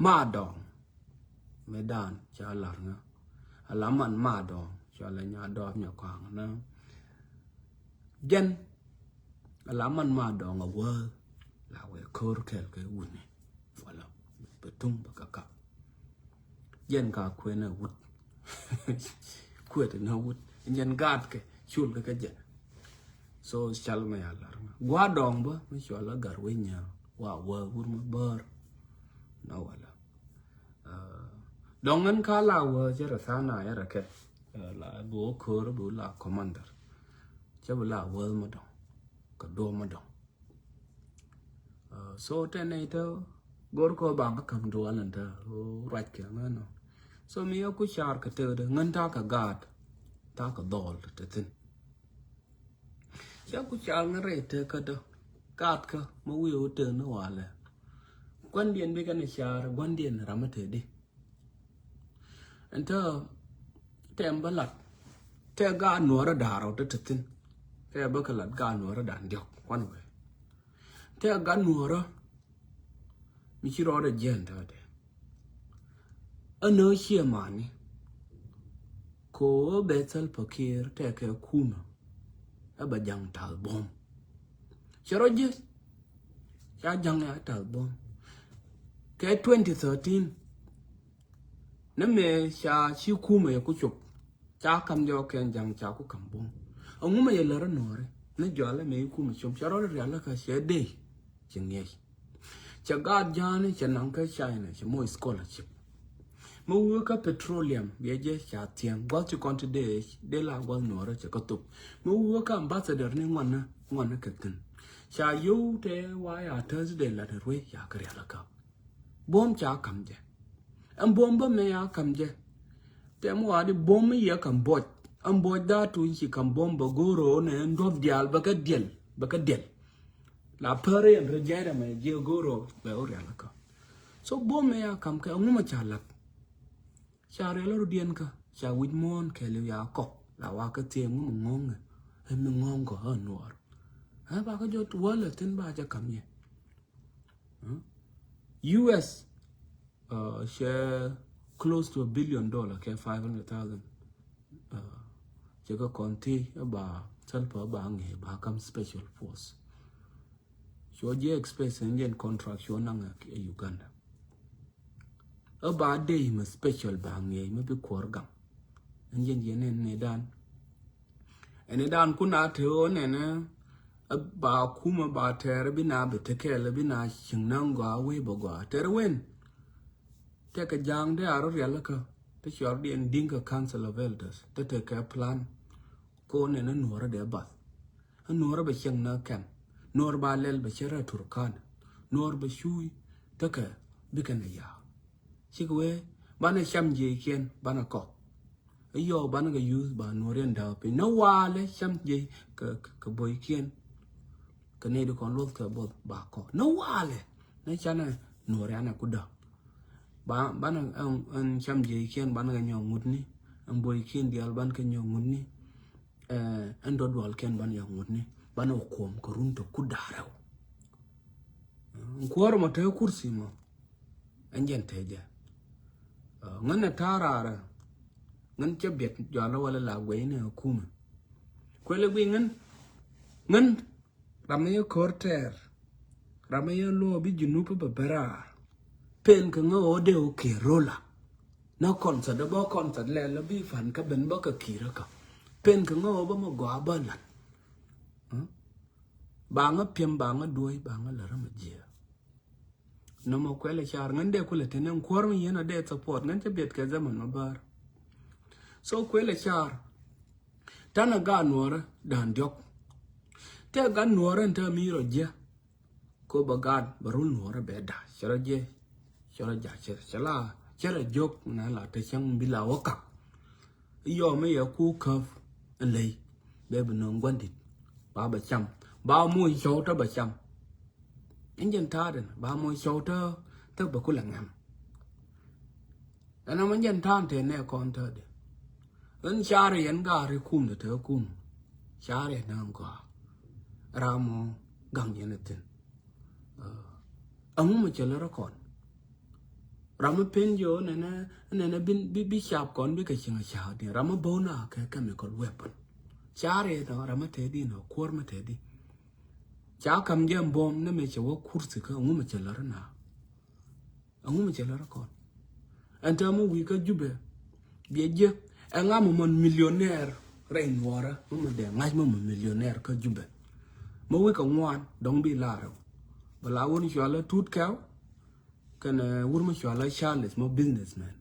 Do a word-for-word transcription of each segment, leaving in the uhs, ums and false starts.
Madɔŋ. Mëë dan ca lar ŋa. Ala man Madɔŋ. Cɔalɛ Nyadɔɔp Nyakuaŋ na. Jɛn. Ala man Madɔŋ a wä. La wee ko̱r kɛl kɛ wuni. Wala bɛ tuŋ bɛ kaka. Jɛn ka kuɛn a wut. Kuɛt na wut. Jɛn gaat kɛ cul kɛ kɛ jɛn. So cal mɛ ya lar ŋa. Gua dɔŋ bä mi cɔal a gar winya wa wä wur mi bär. Na wala. Dɔŋ ɛn ka la wä cɛ rɛ thana ya rɛ kɛ. La bi wä ko̱r bi wä la commander. Cɛ bi la wä ma dɔŋ. Ka duɔ ma dɔŋ. So tɛ nɛy tɛ gor kɔ baŋ kä kam dual ɛn tɛ ruac kɛ ŋän nɔ. So mi yɛ ku car kɛ tëëdɛ ŋän ta̱a̱ kɛ gaat ta̱a̱ kɛ dhɔl tɛ thin. Cɛ ku car ŋän rɛy tɛ kä dä gaat kä ma wi̱i̱ wä tëë ni walɛ. Gua̱ndiɛn bi kɛn car gua̱ndiɛn ram mi tëë di. Ɛn tɛ tɛm bä lat tɛ gaat nuɔrä da̱a̱r rɔ te te thin. Tɛ bä kɛ lat gaat nuɔrä da̱a̱n diɔk kuan wee. Tɛ gat nuɔrä mi ci rɔɔdɛ jiɛn tɛ dɛ. Ɛ nä ciɛ mani ko bɛ thäl pakir tɛ kɛ kumä. Ɛ bɛ jaŋ ta̱th buɔ̱m cɛ rɔ jiɛ ca jaŋ ya ta̱th buɔ̱m. Kɛ twenty thirteen ni mëë ca ci kumä yɛ ku cop. Ca kam jɔɔk kɛn jaŋ ca ku kam buɔ̱m. Aŋu mɛ yɛ lär nuɔri ni jɔalɛ mɛ yi kumɛ com ca rɔɔd rial lä kä cɛ dee. Cɛ ŋiɛc cɛ gaat ja̱a̱ni cɛ naŋ kä China cɛ moc scholarship. Mɛ wee kä petroleum biɛ jɛ ca thiɛŋ gua̱th ti kɔn ti dee dee la gua̱th nuɔri cɛ kä thop. Mɛ wee kä ambassador ni ŋuanä ŋuanä kɛ thin ca yow tɛ wa ya Thursday la te ruec ca kä rial lä kä. Buɔ̱m ca kam jɛ. Ɛn buɔ̱m bä mɛ ya kam jɛ. Tɛm wa̱a̱ di buɔ̱m mi yɛ kam buɔc. Ɛn buɔc da̱a̱ tuny ci kam buɔ̱m bä go̱o̱r ɣöö nɛ ɛn duɔth diaal bä kä diɛl bä kä diɛl. La pär yɛn rɛ jiɛc rɛ mɛ jiɛ go̱o̱r ɣöö bɛ wä rial kä. So buɔ̱m mɛ ya kam kɛ ɛŋu mɛ ca lak. Ca rial rɔ diɛn kä ca wi̱c muɔ̱ɔ̱n kɛɛliw ya kɔk la wa kä thiee ŋu mɛ ŋɔ̱ŋ ɛ. Ɛn mi ŋɔ̱ŋ kɔ ɛ nuɔɔr. Ɛ ba kä jɔt wäl ɛ thin ba jɛ kam yɛ. U S cɛ close to a billion dollar kɛ five hundred thousand. Cɛ kɛ kɔn thi ba Salva ba ŋee ba kam special force. Cuɔ jiɛ express ɛn jɛn contract cuɔ naŋ ɛ Uganda. Ɛ ba dee mɛ special ba ŋee mɛ bi kuɔr gaŋ. Ɛn jɛn jɛn ɛn ni dan. Ɛn ni dan kun a te ɣöö nɛnɛ ba kumä ba tɛɛr bi na bi tekɛɛl bi na cieŋ na gɔaa wee bɛ gɔaa tɛɛr wen. Tekɛ ja̱a̱ŋ dee a rɔ rial kä te cɔr diɛn Dinka Council of Elders te tekɛ plan. Ko nɛnɛ nuɔrä dee bath. Nuɔrä bɛ cieŋ na kɛm. Nuɔr ba lɛl bɛ cɛ rɛ Turkana. Nuɔr bɛ cuuy tekɛ bikɛ nɛ ya̱a̱. Cikɛ wee banɛ cam jiɛckiɛn banɛ kɔk. Iyɔ banɛ kɛ yuth ba nuɔriɛn da̱a̱ piny ni walɛ cam jiɛc kɛ kɛ boykiɛn. Kɛ nɛy di kɔn luɔth kɛ both ba kɔk ni walɛ ni canɛ nuɔrianɛ ku da̱a̱. Ba banɛ ɛn cam jiɛckiɛn banɛ kɛ nyɔk ŋutni. Ɛn boykiɛn diaal banɛ kɛ nyɔk ŋutni. Ɛn dɔ̱dualkiɛn banɛ yɔk ŋutni banɛ kɛ kuɔm kɛ run tɔ ku da̱a̱ rɛw. Ɛn kuäär mɔ te kursi mɔ. Ɛn jɛn te jɛ ŋän ɛ ta̱a̱ raarä. Ŋän cɛ biɛt jɔalä walɛ la guɛy ni ɛ kumɛ. Kuɛlɛ guiy ŋän ŋän ram mi yɛ ko̱r tɛɛr. Ram mi yɛ luɔɔ bi Junub bɛ bɛ raar. Pen kɛ ŋä ɣöö dee wä kiɛ rola. Nä kɔnthɛt dee bä kɔnthɛt lɛl bi fan kä ben bä kɛ ki̱i̱rä kä. Pen kɛ ŋä ɣöö bä mɛ gɔaa bä lat. Ba ŋä piɛm ba ŋä duɔ̱ɔ̱c ba ŋä lärä mɛ jiɛ. Nɔmɔ kuɛlɛ car ŋän dee kulɛ teni ɛn kuäär mi yɛn a dee support ŋän cɛ biɛt kɛ zaman ma bär. So kuɛlɛ car. Tanɛ gaat nuɔrä da̱a̱n diɔk. Tɛ gaat nuɔrä ɛn tɛ mi rɔ jiɛ. Ko bä gaat bä rul nuɔrä bɛ da̱a̱ cɛ rɔ jiɛ. Cɛ rɔ ja̱ cɛ cɛ la cɛ rɔ jiɔk na la te cäŋ bi la wä kak. Iyɔ mi yɛ ku käp. Ɛn ley bɛ bi nöŋ gua̱ndit ba bɛ cam ba moc cɔw te bɛ cam. Ɛn jɛn ta̱a̱dɛn ba moc cɔw te te bɛ kulɛ ŋɛm. Ɛn ɛmɔ jɛn ta̱a̱n te nɛ kɔn te dɛ. Ɣän car yɛn gaari kum te te kum car yɛn nä gɔaa. Ram mɔ gaŋ yɛn thin. Ɛŋu mɔ cɛ lɛ rɔ kɔn. Ram mi pen jiɔ nɛnɛ nɛnɛ bi bi bi cap kɔn bi kɛ cieŋ a cap diɛn ram mi bo̱w na kɛ chemical weapon. Car yɛ tɔ ram mi te di nɔ kuɔr mi te di. Ca kam jɛ bom ni mɛ cɛ wä kursi kä ŋu mɛ cɛ lär na. Ɛŋu mi cɛ lär kɔn ɛn täämɛ wi̱i̱ kä Jubɛ. Biɛ jiɛ ɛŋa mɛ mɔn millionaire rɛy nuɔrä mɛ mɛ dee ŋa̱c mɛ mɛ millionaire kä Jubɛ. Mɛ wi̱i̱ kɛ ŋuan dɔŋ bi lar rɛw. Bɛ la wun cualä Tut Kɛw kɛnɛ wur mɛ cualä Charles mɛ businessman.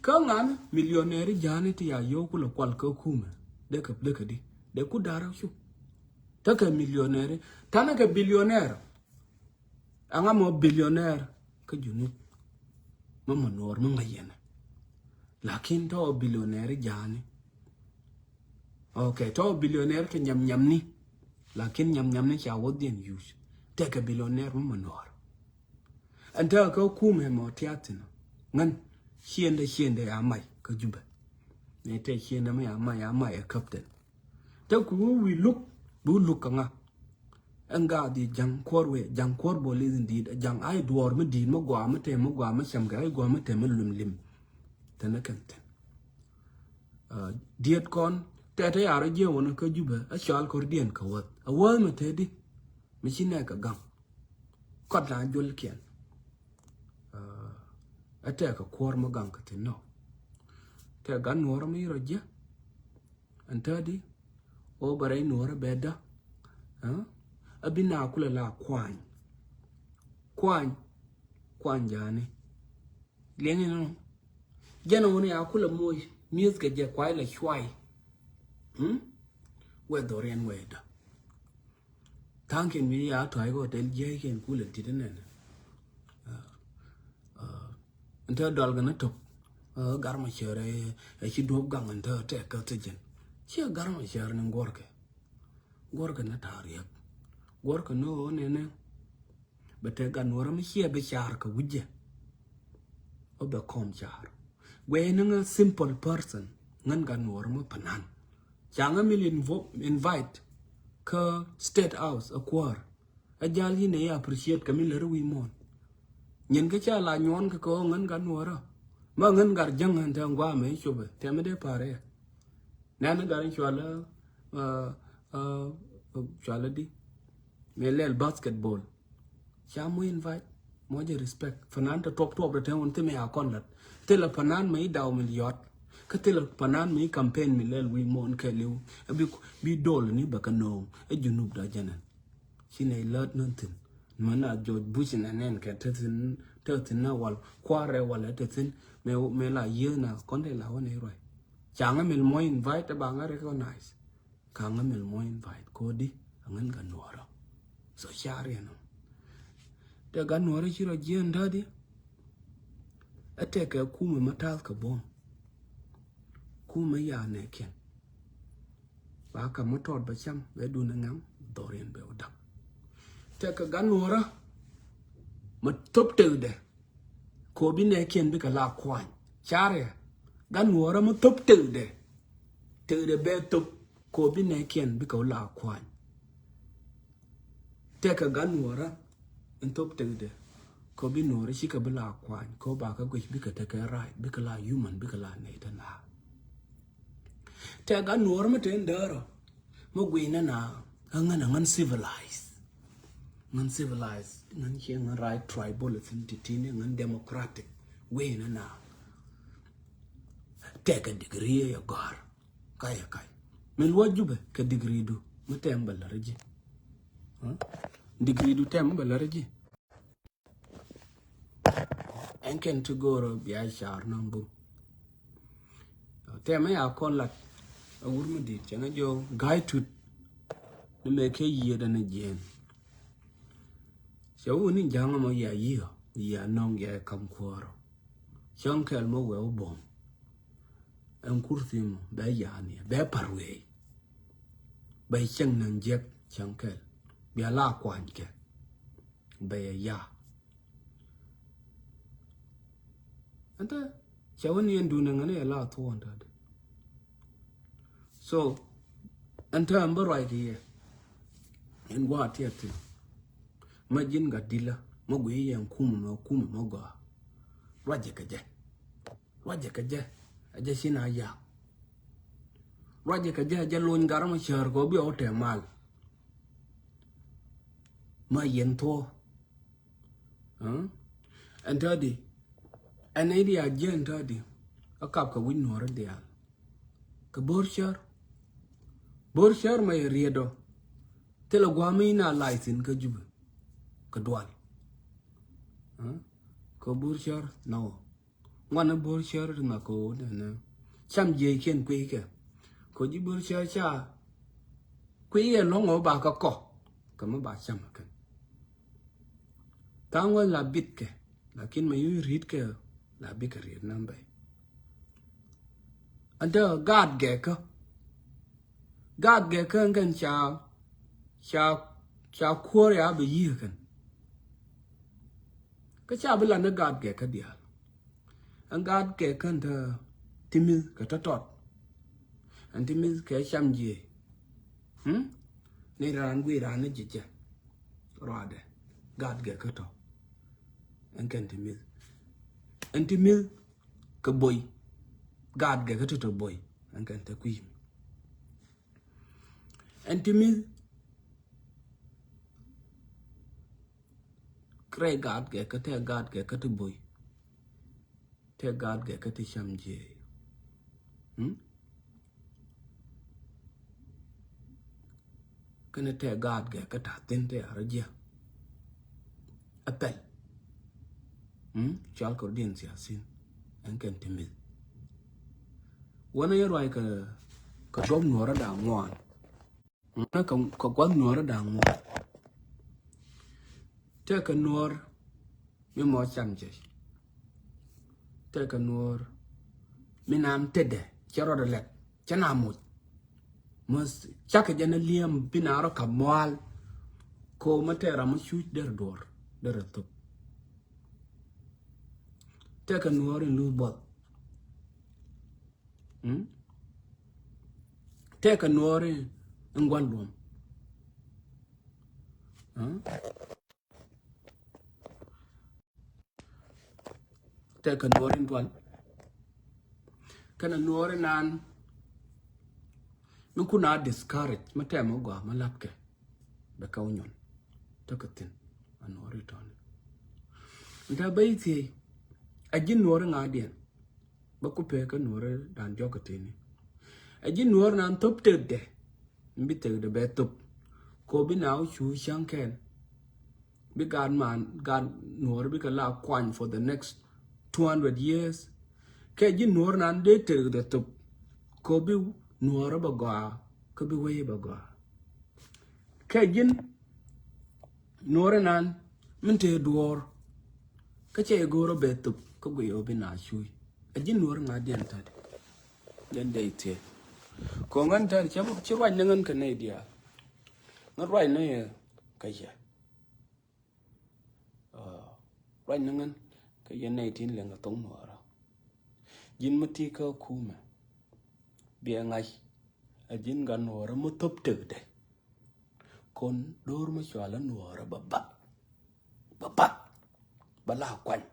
Kä ŋa̱n millionaire ja̱a̱ni ti ya yio̱w kulɛ kual kä kumɛ. Dekɛ dekɛ di dee ku da̱rä cu. Tekɛ millionaire tanɛ kɛ billionaire. Ɛŋa mɔ billionaire kä Junub. Mɛ mɛ nuɔr mɛ ŋa̱c yɛn. Lakin tɔ billionaire ja̱a̱ni. Ok tɔ billionaire kɛ nyam nyamni. Lakin nyam nyamni ca wä dhiɛn yuc. Tekɛ billionaire mɛ mɛ nuɔr. Ɛn tekɛ kä kumɛ mɔ tiath thin ŋän. Ciendɛ ciendɛ ya mac kä Jubɛ. Nɛ tɛ ciendɛ mɛ ya mac ya mac ɛ captain. Te ku wi̱i̱ luk bi luk kä ŋa. Ɛn gaat di ja̱ŋ kuɔr wee ja̱ŋ kuɔr bol i̱ in di̱i̱t ja̱ŋ ay duɔɔr mi di̱i̱t mi gɔaa mi tɛm mi gɔaa mi cɛm kɛ ay gɔaa mi tɛm mi lim lim. Tɛn ɛ kɛn tɛn. Diet kɔn tɛtɛ yarɔ jiɛ wunä kä Jubɛ a cɔal kɔr diɛn kä wäth a wäth mi tɛ di. Mi ci nɛ kɛ gaŋ kɔt la juɔl kiɛn. A tɛ kɛ kuɔr mi gaŋ kä thin nɔ. Tɛ gan nuɔrɔ mi rɔ jiɛ. Ɛn täädi ɣöö bɛ rɛy nuɔ̱ɔ̱rä bɛ dä. A bi na kulɛ la kuany. Kuany kuany ja̱a̱ni. Liɛŋ inɔ jɛn ɣöö ni a kulɛ moc mi̱eth kɛ jɛ kuay lɛ cuay. Wɛ dhɔriɛn wɛ dä. Tha̱a̱ŋkiɛn mi ya tua̱a̱c kɛ hotel jiäckiɛn kulɛ ti̱t inɛnɛ. Ɛn te dɔl kɛ ni tok gar ma cär ɛ ci duɔp gaŋ ɛn te tɛk kä thi̱cin. Ciɛ gar ma cär ni guɔrkɛ. Guɔrkɛ ni ta̱a̱ riɛk. Guɔrkɛ ni ɣöö nɛnɛ bɛ te gan nuɔrä mi ciɛ bi ca̱a̱r kɛ wi̱cɛ. Ɔ bɛ kɔm ca̱a̱r guɛ ni ŋä simple person ŋän gan nuɔrä mi panan. Ca ŋä mil invite kä State House a kuäär. A jal yinɛ ya appreciate kɛ mi lär wi̱i̱ muɔ̱ɔ̱n. Nyin kä ca la nyuɔ̱ɔ̱n kɛ kɛ ɣä ŋän gat nuɔ̱ɔ̱rä. Ma ŋän gat jäŋ ɣän te ŋuamɛ i̱ copɛ tɛmɛ dee pa̱a̱r ɛ. Nɛn gat in cualä cualä di mɛ lɛl basketball. Ca muc invite much respect. Fanan te tuɔp tuɔp te te wun thimɛ a kɔn lat. Thilɛ fanan mɛ i̱ daw mi liɔt. Kä thilɛ fanan mɛ i̱ campaign mi lɛl wi̱i̱ muɔ̱ɔ̱n kɛɛliw. Bi bi dol ni bɛ kä no̱o̱ŋ ɛ Junub da jɛnɛn. Ci nɛ ilät nän thi̱n mɛ na George Bush nɛ nɛn kɛ te thi̱n te thi̱n na wal kuarɛ wal ɛ te thi̱n. Mɛ mɛ la yieth na kɔn te la wä nɛ ruac. Ca ŋä mil muɔ̱c invite te ba ŋä recognize. Ka ŋä mil muɔ̱c invite kodi a ŋän ka nuɔrä. So cariɛn ɔ te ka nuɔrä ci rɔ jiɛn dädi. Ɛ tɛkɛ kumɛ ma tath kɛ buɔ̱m. Kumɛ ya nɛkiɛn. Ba ka ma tɔt ba cam bɛ dun ɛ ŋaŋ dhɔriɛn bɛ wä da̱k. Tɛkɛ gan nuɔrä ma thop tekdɛ. Kobi nɛkiɛn bikɛ la kuany. Cariɛ gan nuɔrä ma thop tekdɛ. Tekdɛ bɛ thop kobi nɛkiɛn bikɛ wä la kuany. Tɛkɛ gan nuɔrä in thop tekdɛ. Kobi nuɔrä cikɛ bi la kuany ko ba kä guic bikɛ tekɛ right bikɛ la human bikɛ la nɛy te na. Tɛkɛ gan nuɔrä ma te in däärä. Mi guiy nɛ na ŋän a ŋän civilized. Ŋän civilized ŋän ciɛ ŋän right tribalism ti tini ŋän democratic guiy nɛ na. Tɛkɛ degree yɛ gɔ̱r. Kay kay min luɔc Jubɛ kɛ degree du mi tɛm bɛ lär ji̱. Degree du tɛm bɛ lär ji̱. Ɛn kɛn ti go̱o̱rä bia car nɔn bum. Tɛmɛ ya kɔn lat a wur mi dit cɛŋɛ jɔ ga̱y tut. Ni mɛ kɛ yiëë dɛn a jiɛn. Cɛ wuni ja̱ŋä mɔ ya yiëë ya nɔŋ ya kam kuɔrɔ. Cäŋ kɛl mɔ wɛ wä bom. Ɛn kurthi mɔ bɛ yani bɛ par wee. Bɛ cɛŋ naŋ jiɛk cäŋ kɛl bia la kuany kɛ. Bɛ ya ya. Ɛn te cɛ wä ni ɛn duundɛ ŋäni ɛ la thuɔɔn tät. So ɛn te ɛn bä ruac kɛ yɛ. Ɛn gua̱a̱ tiɛt thi̱n. Ma ji̱n gat dilä ma guiy yɛ ɛn kumɛ mɛ kumɛ ma gɔaa. Ruacɛ kɛ jɛ. Ruacɛ kɛ jɛ. Ɛ jɛ ci na yak. Ruacɛ kɛ jɛ, ɛ jɛ lony gar mɔ cär kɛ ɔ bi ɔ tɛ mal. Ma yɛn thuɔ. Ɛn täädi. Ɛn i̱ di a jiɛn täädi. A kap kɛ wi̱c nuɔ̱ɔ̱rä diaal. Kɛ bo̱r cär. Bo̱r cär ma yɛ riet ɔ. Thilɛ gua̱a̱m in a license kä Jubɛ. Kɛ dual. Kɛ bo̱r cär nɔ. Ŋuan ni bo̱r cär ti ŋa kɛ ɣöö nɛnɛ cam jiɛckiɛn kui̱ kɛ. Kɛ ji̱ bo̱r cär ca kui̱ kɛ lɔ̱ŋ ɣöö ba kɛ kɔ. Kɛ mi ba cam kɛn. Tha̱a̱ŋ wä la bit kɛ. Lakin mɛ yo̱o̱ ri̱t kɛ la bikɛ riet nan bɛy. Andɛ gaat gɛkä. Gaat gɛkä ɛn kɛn ca ca ca kuɔr ya bɛ yi̱ kɛn. Kä ca bi lan ni gaat gɛkä diaal. Ɛn gaat gɛkä ɛn te ti mi̱th kɛ tɔ̱tɔt. Ɛn ti mi̱th kɛ cam jiɛ. Hmm? Ni raan guiy raan ni ji̱ jɛ. Ruadɛ. Gaat gɛkä tɔ. Ɛn kɛn ti mi̱th. Ɛn ti mi̱th kɛ boy. Gaat gɛkä tɔ tɔ boy. Ɛn kɛn te kui̱. Ɛn ti mi̱th. Kɛ rɛy gaat gɛkä tɛ gaat gɛkä ti boy. Tɛ gaat gɛkä ti cam jiɛ. Hmm? Kɛnɛ tɛ gaat gɛkä ta̱ thin tɛ arɔ jiɛ. Ɛ pɛl. Hmm? Cual kɛ rɔ diɛn siasin. Ɛn kɛn ti mi̱th. Wanɛ yɛ ruac kɛ kɛ duɔ̱p nuɔ̱ɔ̱rä da̱a̱ ŋuan. Ŋuanä kɛ kɛ gua̱th nuɔ̱ɔ̱rä da̱a̱ ŋuan. Tɛ kɛ nuɔ̱ɔ̱r mi mɔ cam cɛ. Tɛ kɛ nuɔ̱ɔ̱r mi naan tetdɛ cɛ rɔɔdɛ lɛt cɛ na moc. Mɔ cakɛ jɛ ni liɛm bi na rɔ kap mual. Ko mɛ tɛ ram mɔ cuc derɛ duɔr derɛ thop. Tɛ kɛ nuɔ̱ɔ̱r in luth buɔth. Mm? Tɛ kɛ nuɔ̱ɔ̱ri in gua̱n luɔ̱m. Mm? Tɛ kɛ nuɔ̱ɔ̱ri in dual. Kɛnɛ nuɔ̱ɔ̱ri naan mi kun a discourage mi tɛmɛ gɔaa mi lapkɛ. Bɛ kɛ wä nyuɔn tekɛ thi̱n a nuɔ̱ɔ̱ri tɔ̱ni. Ntä bä i̱ thiec a ji̱n nuɔ̱ɔ̱ri ŋa̱diɛn. Bä ku pek kä nuɔ̱ɔ̱ri da̱a̱n jɔk kɛ tini. A ji̱n nuɔ̱ɔ̱ri naan thop tekdɛ. Bi tekdɛ bɛ thop. Ko bi na wä cu cäŋ kɛn. Bi gaat man gaat nuɔ̱ɔ̱ri bikɛ la kuany for the next two hundred years. Kɛ ji̱n nuɔ̱ɔ̱ri naan dee tekdɛ thop. Ko bi nuɔ̱ɔ̱ri bɛ gɔaa kä bi wee bɛ gɔaa. Kɛ ji̱n nuɔ̱ɔ̱ri naan min te duɔ̱ɔ̱r. Kä cɛ i̱ go̱o̱r ɔ bɛ thop kä guiy ɔ bi na cuuc. A ji̱n nuɔ̱ɔ̱ri ŋa̱diɛn ta̱t. Jɛn dee ithiee. Ko̱ ŋän ta̱t cɛ ci ruac ni ŋän kɛ nɛy diaal. Ŋän ruac ni yɛ kä yɛ. Ruac ni ŋän kɛ yɛ nɛy tin liɛŋ kɛ thoŋ nuɔɔrä. Ji̱n mi ti kä kumɛ. Biɛ ŋa̱c. A ji̱n gat nuɔɔrä mi thop tekdɛ. Kon do̱r mi cual a nuɔɔrä bä bath. Bä bath. Bä la kuany.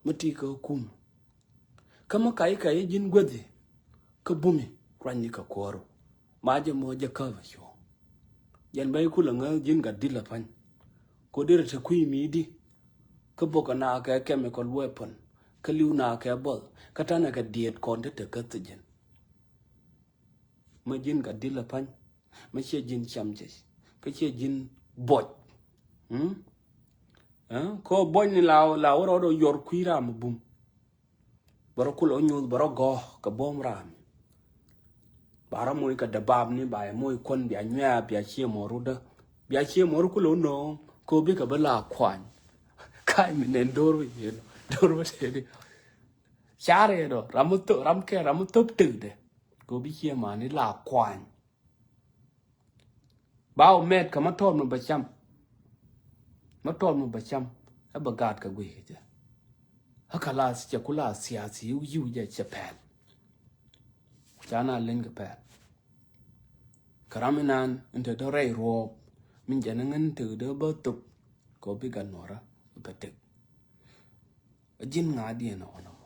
Mi ti kä kum. Kä mi kac kac ji̱n guäthi. Kä bumi ruanyni kä kuɔru. Ma jɛ mɔ jɛ käp a cuɔ. Jɛn bä i̱ kulɛ ŋäth ji̱n gat di̱t la pa̱ny. Ko dirɛ te kui̱ mi di. Kä bok a na kɛ chemical weapon. Kä li̱w na kɛ bɔth. Kä tanɛ kɛ diet kɔn te te käth ji̱n. Ma ji̱n gat di̱t la pa̱ny. Ma ciɛ ji̱n cam cɛ. Kä ciɛ ji̱n buɔc. Mm? Eh? Ko buɔc ni la la wä rɔɔd ɔ yuɔr kui̱ ram bum. Bä rɔ kulɛ wä nyuth bä rɔ gɔ̱ kɛ buɔ̱m ram. Ba rɔ moc kɛ däbap ni ba yɛ moc kuɔn bia nyuɛ̈ɛ̈ bia ciɛ mɔ rut dä. Bia ciɛ mɔ rut kulɛ wä nööŋ ko bikɛ bä la kuany. Ka̱ny mi nɛn do̱r wä yɛn do̱r wä tëëdi. Carɛ dɔ ram mi thop ram kɛ ram mi thop tekdɛ. Ko bi ciɛ mani la kuany. Ba wä mɛt kɛ ma tɔt mi bɛ cam. Ma tɔt mi bɛ cam. Ɛ bɛ gaat kɛ guiy kɛ jɛ. Ɛ kɛ la cɛ ku la siasi yiw yiw jɛ cɛ pɛl. Ca na leny kɛ pɛl. Kɛ ram inan in te dee rɛy ruɔɔp min jɛn in ŋän tek dee bä thop. Kɛ bi gat nuɔrä bɛ tek. Ɛ ji̱n ŋa̱diɛn ɛ ɣɔn ɛmɔ.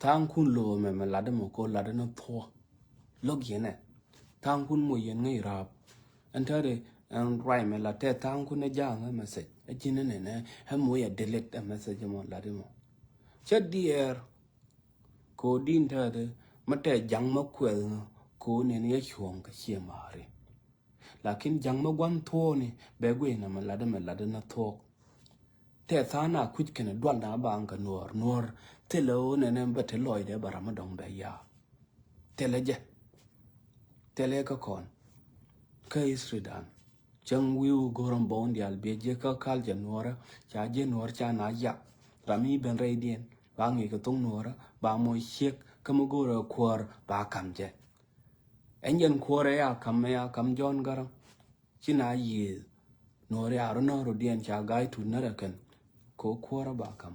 Tha̱a̱ŋkun lo̱o̱ mɛ mɛ latdä mɔ ko latdä ni thuɔ̱k. Lo̱k yɛn ɛ tha̱a̱ŋkun mɔ yɛn ŋäc raap. Ɛn tääri ɛn ruac mɛ lat tɛ tha̱a̱ŋkun ɛ ja̱a̱ŋ ɛ message ɛ ji̱n ɛ nɛnɛ ɛ moc ɛ delete ɛ message mɔ latdä mɔ. Cä diɛɛr. Ko din tääri mɛ tɛ ja̱ŋ mɛ kuɛth ŋä ko nɛn yɛ cuɔ̱ɔ̱ŋ kɛ ciɛ ma̱a̱ri. Lakin ja̱ŋ mɛ gua̱n thuɔ̱ɔ̱ni bɛ guiy nɛ mɛ latdä mɛ latdä ni thuɔ̱k. Tɛ tha̱a̱ŋ na kui̱c kɛnɛ dual na ba ŋä kɛ nuɔ̱ɔ̱r nuɔ̱ɔ̱r thilɛ ɣöö nɛnɛ bɛ te lɔcdɛ bɛ ram mi dɔ̱ŋ bɛ ya̱a̱. Thilɛ jɛ. Thilɛ kä kɔn. Kä history dan cäŋ wi̱i̱ wä go̱r ɛn bɔ̱ɔ̱ŋ diaal biɛ jiɛ kä culture nuɔ̱ɔ̱rä ca jiɛ nuɔ̱ɔ̱r ca na yak. Ram mi ben rɛydiɛn ba ŋi̱i̱c kɛ thoŋ nuɔ̱ɔ̱rä ba moc ciek kä mi go̱r ɛ kuäär ba ka̱m jɛ. Ɛn jɛn kuäärɛ ya ka̱m ya ka̱m Jɔ̱ɔ̱n Gäräŋ. Ci na yiëë nuɔ̱ɔ̱ri a rɔ nɔ̱ɔ̱r rɔ diɛn ca ga̱a̱c tut närɛ kɛn. Ko kuäärä ba ka̱m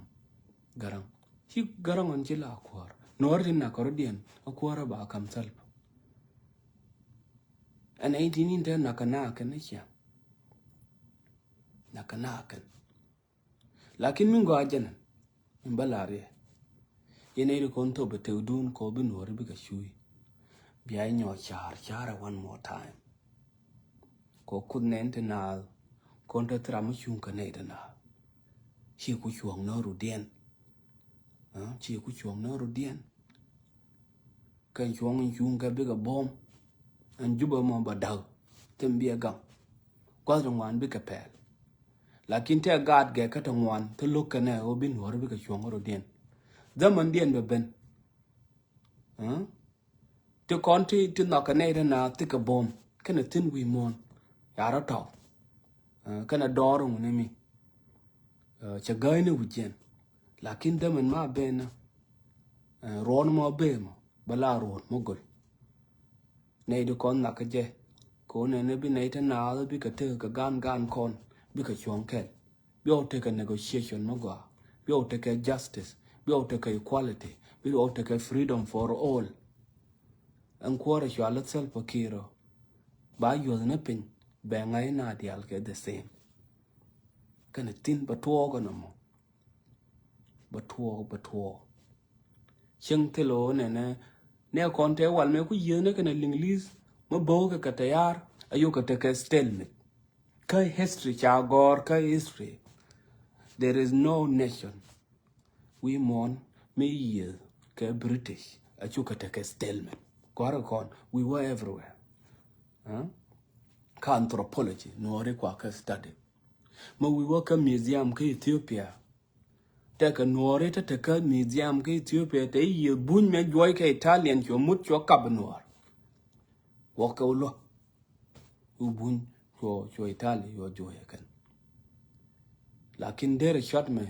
Gäräŋ. Ci Gäräŋ ɣän ci la kuäär nuɔ̱ɔ̱ri ti nak kɛ rɔ diɛn a kuäärä ba ka̱m Salva. Ɛn ɛn ti nin te nak kɛ na kɛn ni ciaŋ. Nak kɛ na kɛn. Lakin mi gɔaa jɛn in bä la̱r yɛ. Yɛn nɛy ti kɔn thop bɛ tëkdun kɔ bi nuɔ̱ɔ̱ri bikɛ cuuc. Bia nyɔk ca̱r ca̱r ɛ one more time. Kɔ kuth nɛn ti naath kɔn te thira mi cuŋ kɛ nɛy ti naath. Ci ku cuɔ̱ɔ̱ŋ nä rudiɛn. Ci ku cuɔ̱ɔ̱ŋ nä rudiɛn. Kɛn cuɔ̱ŋ in cuŋ kɛ bikɛ buɔ̱m. Ɛn Jubɛ mɔ bɛ da̱k thim biɛ gaŋ. Gua̱th ti ŋuan bikɛ pɛɛl. Lakin tɛ gaat gɛ kä ti ŋuan ti lo̱k kɛnɛ ɣöö bi nuɔ̱ɔ̱ri bikɛ cuɔ̱ŋ rɔ̱diɛn. Dhamandiɛn bɛ ben. Ti kɔn ti ti nhɔk kɛ nɛy ti na thikɛ buɔ̱m kɛnɛ thi̱n wi̱i̱ muɔ̱ɔ̱n. Yarä tɔ̱ kɛnɛ dɔɔr ŋuni mi. Cɛ gäyni wi̱c jɛn. Lakin dämɛn ma ben na ruɔ̱n mɔ ben mɔ bä la ruɔ̱n mɔ go̱l. Nɛy di kɔn nhak kä jɛ. Kɛ ɣöö nɛn ni bi nɛy ti naath bikɛ tekɛ kɛ gan gan kɔn bikɛ cuɔ̱ŋ kɛl. Bi ɣɔw tekɛ negotiation mi gɔaa. Bi ɣɔw tekɛ justice. Bi ɣɔw tekɛ equality. Bi ɣɔw tekɛ freedom for all. Ɛn kuäärɛ cɔal i̱ Salva Kiir ɔ ba yuɔth ni piny bɛ ŋa̱c na diaal kɛ the same. Kɛnɛ thi̱n bɛ tuɔɔk ɛn ɛmɔ. Bɛ tuɔɔk bɛ tuɔɔk. Cieŋ thil ɣöö nɛnɛ nɛ kɔn tɛ wal mɛ ku yieth ni kɛnɛ liŋli̱th mi bo̱o̱kɛ kɛ tɛyar a yokɛ tekɛ stalemate. Kä history ca gɔ̱r kä history. There is no nation wi̱i̱ muɔ̱ɔ̱n mi yieth kɛ British a cukɛ tekɛ stalemate. Gɔ̱r kɔn we were everywhere. Kä anthropology nuɔ̱ɔ̱ri kua kä study. Ma wi̱i̱ wä kä museum kä Ethiopia. Tekɛ nuɔɔri te tekä museum kä Ethiopia te i̱ yiëë buny mɛ juɔc kɛ Italian cuɔ mut cuɔ kap nuɔɔr. Wä kɛ wä luäk. Wä buny cuɔ cuɔ Itali cuɔ juɔc ɛ kɛn. Lakin derɛ cuat mɛ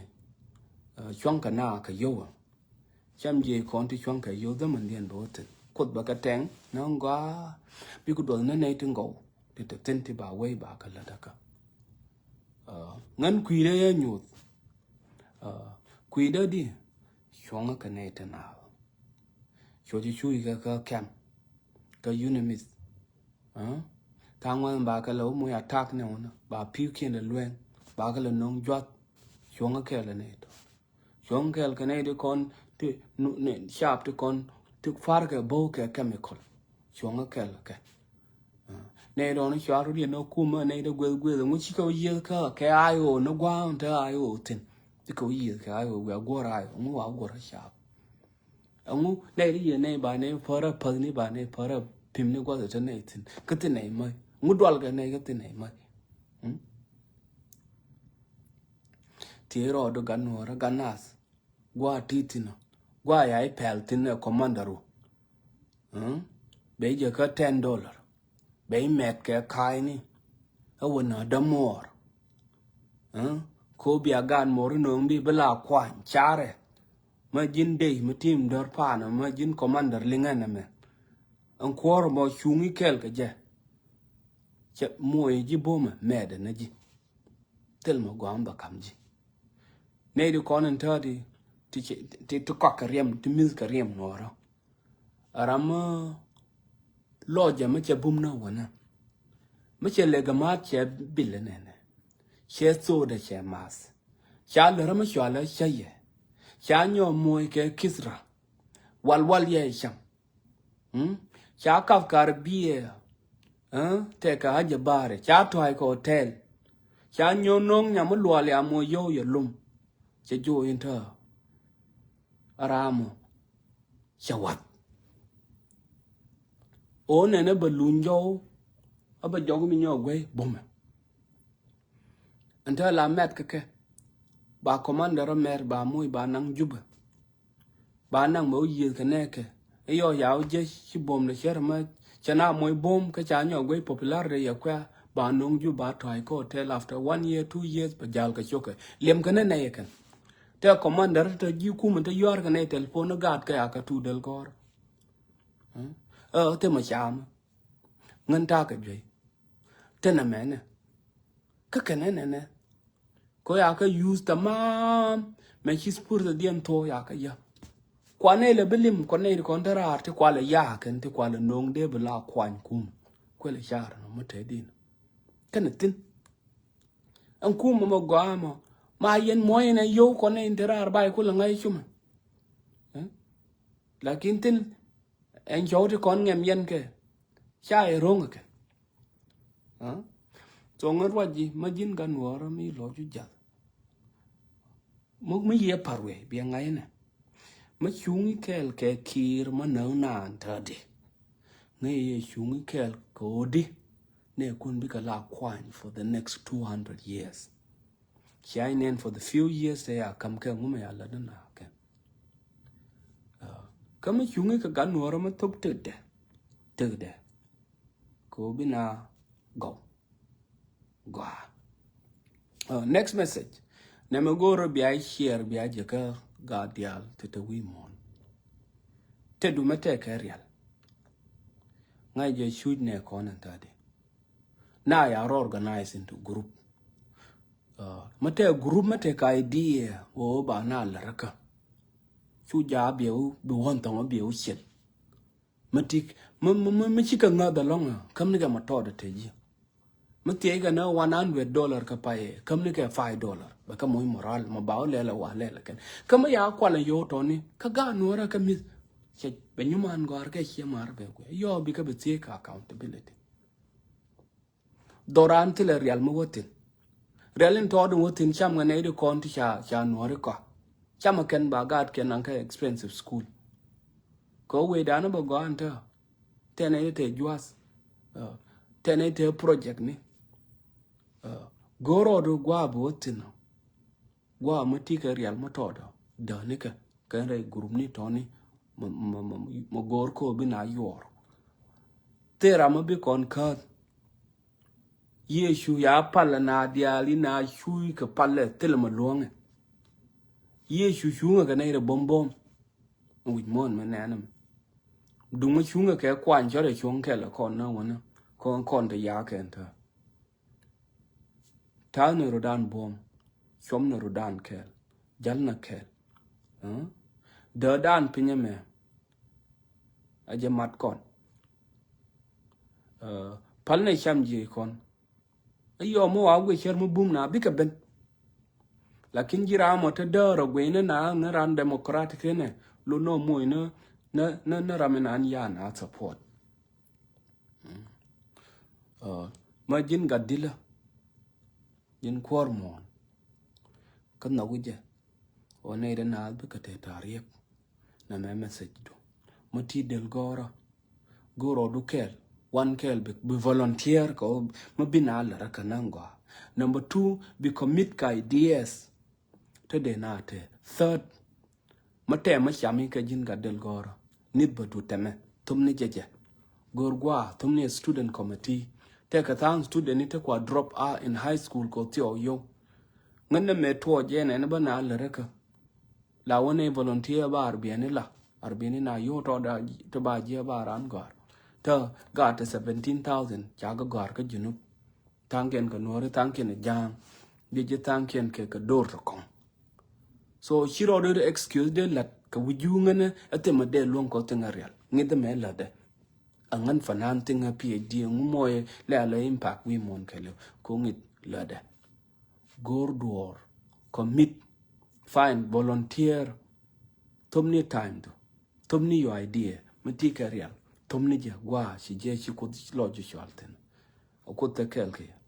cuaŋ kɛ na kɛ yio̱w. Cam jiɛ kɔn ti cuaŋ kɛ yio̱w dhamandiɛn bɛ wä thi̱n. Kuoth bɛ kɛ tɛŋ ni ɣän gɔaa. Bikɛ duɔth ni nɛy ti ŋɔw ti te thi̱n ti ba wei ba kɛ lät akä. Ŋän kui̱dä yɛ nyuuth. Kui̱dä di cuɔ̱ŋä kɛ nɛy ti naath. Cuɔ ci cuuc kɛ kä kɛm kä unimith. Tha̱a̱ŋ ŋuäth ba kɛ lɛ wä moc attack nɛ wunä ba pi̱w kiɛn lɛ lueŋ ba kɛ lɛ no̱ŋ juath. Cuɔ̱ŋä kɛɛl kɛ nɛy tɔ. Cuɔ̱ŋ kɛɛl kɛ nɛy ti kɔn ti cap ti kɔn ti par kɛ bo̱o̱k kɛ chemical. Cuɔ̱ŋä kɛɛl kɛ nɛy dɔ̱ŋ ni cuar rut yɛn ni kumä nɛy dee gueth gueth ŋu cikɛ wä yieth kä kɛ I O ni gua̱a̱ŋ te I O thi̱n. Cikɛ wä yieth kɛ I O wiaa guɔ̱r I O ŋu wa guɔ̱r cap. Ɛŋu nɛy ti yɛ nɛy ba nɛy pärä päth ni ba nɛy pärä pim ni gua̱th ɛ te nɛy thi̱n kä thi̱n nɛy mäc ŋu dual kɛ nɛy kä thi̱n nɛy mäc. Ti rɔɔdu gat nuɔɔrä gat nath. Gua ti thi̱n ɔ gua ya i̱ pɛl thi̱n ɛ commander wu. Bɛ i̱ jɛ kä ten dollar. Bɛ i̱ mɛt kɛ ka̱a̱cni. Ɛ wä nä dämuɔɔr. Ko bia gaan mɔri no̱o̱ŋ di bi la kuany carɛ. Ma ji̱n dey mi tim dör paanɛ ma ji̱n commander liŋɛ nɛmɛ. Ɛn kuɔr mɔ cuŋ i̱ kɛl kɛ jɛ. Cɛ muɔc ji̱ bomɛ mɛɛdɛ nä ji̱. Thil mɔ gɔam bɛ kam ji̱. Nɛy di kɔn in tääti ti kɔak kɛ riɛm ti mi̱th kɛ riɛm nuɔɔrä. Ram mi lɔcɛ mi cɛ bum na wänä. Mi cɛ lɛ gamaat cɛ bil inɛnɛ. Cɛ thokdɛ cɛ math. Ca lärä mi cualä cä yɛ. Ca nyɔɔ moc kɛ kisra. Wal wal yɛ cam. Mm? Ca kap kar biɛ. Eh? Tɛ kɛ haja bari. Ca tuay kɛ hotel. Ca nyɔɔ noŋ nyam mi lual ya moc yɔw yɛ lum. Cɛ jo in tɛ. Aramɔ. Cɛ wath. O nɛnɛ bɛ luny jɔw. A bɛ jɔk mi nyɔɔ guey bumɛ. Ɛn tɛ la mɛt kɛ kɛ. Ba commander mɛr ba moc ba naŋ Jubɛ. Ba naŋ mɛ wä yiëth kɛ nɛɛkɛ. I̱ yɔ ya wä jɛ ci bom ni cär mɛ cɛ na moc bom kä ca nyɔk guey popularity yɛ kuɛ ba no̱ŋ Jubɛ ba tɔ̱a̱c kä hotel after one year, two years bɛ jal kɛ cokɛ. Liɛm kɛ nɛ nɛy kɛn. Tɛ commander tɛ ji̱ kumɛ tɛ yuar kɛ nɛy telephone ni gaat kɛ ya kɛ tu del gɔr. Ɛ tɛ mɛ camɛ. Ŋän ta̱a̱ kɛ juey. Tɛ nɛ mɛnɛ. Kä kɛnɛ nɛnɛ. Kɔ ya kä use tamam. Mɛ ci spur the diɛn thok ya kä ya. Kuanɛ lɛ bi lim kɔnɛ ri kɔn te raar ti kualɛ ya kɛn ti kualɛ no̱o̱ŋ dee bi la kuany kum. Kuɛlɛ car nɔ mɔ te din. Kɛnɛ thin. Ɛn kum mɔ mɔ gɔaa mɔ. Ma yɛn muɔ̱yɛ nɛ yow kɔnɛ in te raar bay kulɛ ŋa̱c cumɛ. Eh? Lakin thin ɛn cɔw ti kɔn ŋɛm yɛn kɛ. Ca yɛ ro̱ŋ kɛ. Ah? So ŋä ruac ji̱ ma ji̱n gan wä rä mi lɔ ju jath. Muk mi yiɛ par wee biɛ ŋa̱c nɛ. Ma cuŋ ikɛɛl kɛ kiir ma näk naan tädi. Ŋä yɛ cuŋ ikɛɛl kɛ odi. Nɛ kun bikɛ la kuany for the next two hundred years. Cia inɛn for the few years tɛ ya kam kɛ ŋumɛ ya la dina kɛ. Ah, kä mi cuŋi kɛ gan nuɔrä mi thok tekdɛ. Tekdɛ. Kɛ bi na gɔw. Gɔaa. Ah, next message. Nɛ mɛ go̱o̱rä bia share bia jɛ kä gaat diaal ti te wi̱i̱ muɔ̱ɔ̱n. Te du mɛ tɛkɛ rial. Ŋa̱c jɛ cuc nɛ kɔn ɛn thadi. Na ya rɔ organize into group. Uh, mɛ tɛ group mɛ tɛ ka idea wä ba na lɛ rɛ kä. Cu ja biɛ wä bi wän thɔŋ wä biɛ wä cil. Mɛ tik mɛ mɛ mɛ ci kɛ ŋa̱th alɔŋ ɛ käm ni kɛ mɛ tɔɔt ɛ te ji̱. Mɛ thiec kɛ ni one hundred dollar kɛ pay ɛ käm ni kɛ five dollar bɛ kä moc moral mɛ ba wä lɛl ɛ wa lɛl ɛ kɛn. Kä mɛ ya kual ɛ yo̱o̱ tɔni kä gaat nuɔrɛ kä mi̱th. Cɛ bɛ nyuman gɔ̱a̱r kɛ ciɛ mar bɛ guɛ yɔ bi kä bɛ thiec kɛ accountability. Dhɔran thilɛ rial mi wäthin. Rial in tɔɔt in wäthin cam ŋɛ nɛy di kɔn ti ca ca nuɔri kɔ. Cam ɛ kɛn ba gaat kɛn naŋ kä expensive school. Kɛ wee dan bɛ gɔan tɛ. Tɛn nɛy di tɛ juas. Tɛn nɛy tɛ project ni. Go̱o̱r rɔɔdu gua̱a̱ bi wäthin. Gua̱a̱ mi ti kɛ rial mi tɔɔdɔ däänikɛ kɛn rɛy group ni tɔni. Mɛ go̱o̱r kɛ bi na yuɔɔr. Thera mi bi kɔn käth. Yecu ya palɛ na diaal i na cuy kɛ palɛ thilɛ mɛ luɔ̱ŋɛ. Yecu cuŋɛ kɛ nɛy rɛ bo̱m bo̱m. Wi̱c muɔ̱ɔ̱n mɛ nɛɛnɛ mɛ. Duŋ mɛ cuŋɛ kɛ kuany cɔrɛ cuɔ̱ŋ kɛl kɔn na wänä kɔn kɔn te ya kɛn tää. Ta̱a̱ ni rudan buɔ̱m, cuɔm ni rudan kɛɛl, jäl ni kɛɛl. Däädan piny ɛmɛ a jɛ mat kɔn. Pal ni cam jiɛ kɔn. Iyɔ mi wa guic cär mi bum na bikɛ ben. Lakin ji̱ ram mɔ te däär ɔ guic ni na ni ran democratic ni lo nɔ moc ni ni ni ram mi nan ya na support. Ma ji̱n gat dilä ji̱n kuɔr muɔ̱ɔ̱n. Kä nhɔk wi̱cɛ ɣän nɛy dee naath bikɛ te ta̱a̱ riek. Nɛ mɛ message du ma ti del gɔ̱rä. Go̱rɔ du kɛɛl wan kɛɛl bi volunteer kɛ ma bi na lärä kɛ naŋ gɔaa. Number two, bi commit kɛ ideas. Te dee na te third. Mä tɛmä cami kɛ ji̱n gat del gɔ̱rä nith bä du tɛmɛ thum ni jɛ jɛ. Go̱r gua̱a̱ thum ni student committee. Tɛkɛ tha̱a̱ŋ student ni te kua drop out in high school kɛ thiɔɔk yo̱w. Ŋän ni mɛ tuɔɔk jɛ nɛn bä na lärä kä. La wä ni volunteer ba arbiɛni la arbiɛni na yo̱w tɔ da te ba jiɛ ba ran gɔ̱a̱r. Te gaat te seventeen thousand ca gɛ gɔ̱a̱r kä junub. Tha̱a̱ŋkiɛn kɛ nuɔ̱ɔ̱ri tha̱a̱ŋkiɛn ɛ ja̱a̱ŋ. Bi ji̱ tha̱a̱ŋkiɛn kɛ kɛ do̱r tɔ kɔ̱ŋ. So ci rɔɔdɛ ri excuse dee la̱t kɛ wi̱c yuuŋänä ɛ thimɛ dee luäŋ kɔ thiŋ ɛ rial ŋi̱th ɛmɛ lätdɛ. Ɛ ŋän fanan thiŋ ɛ PhD ŋu mɔɔyɛ lɛ alɛ impact wi̱i̱ muɔ̱ɔ̱n kɛlɛ ko ŋi̱th lätdɛ. Go̱o̱r duɔ̱ɔ̱r Commit, find, volunteer. Thop ni time du. Thop ni your idea. Mi ti kɛ rial. Thop ni jɛ gua ci jɛ ci Kuoth lɔ ju cual thin. A Kuoth te kɛɛl kɛ.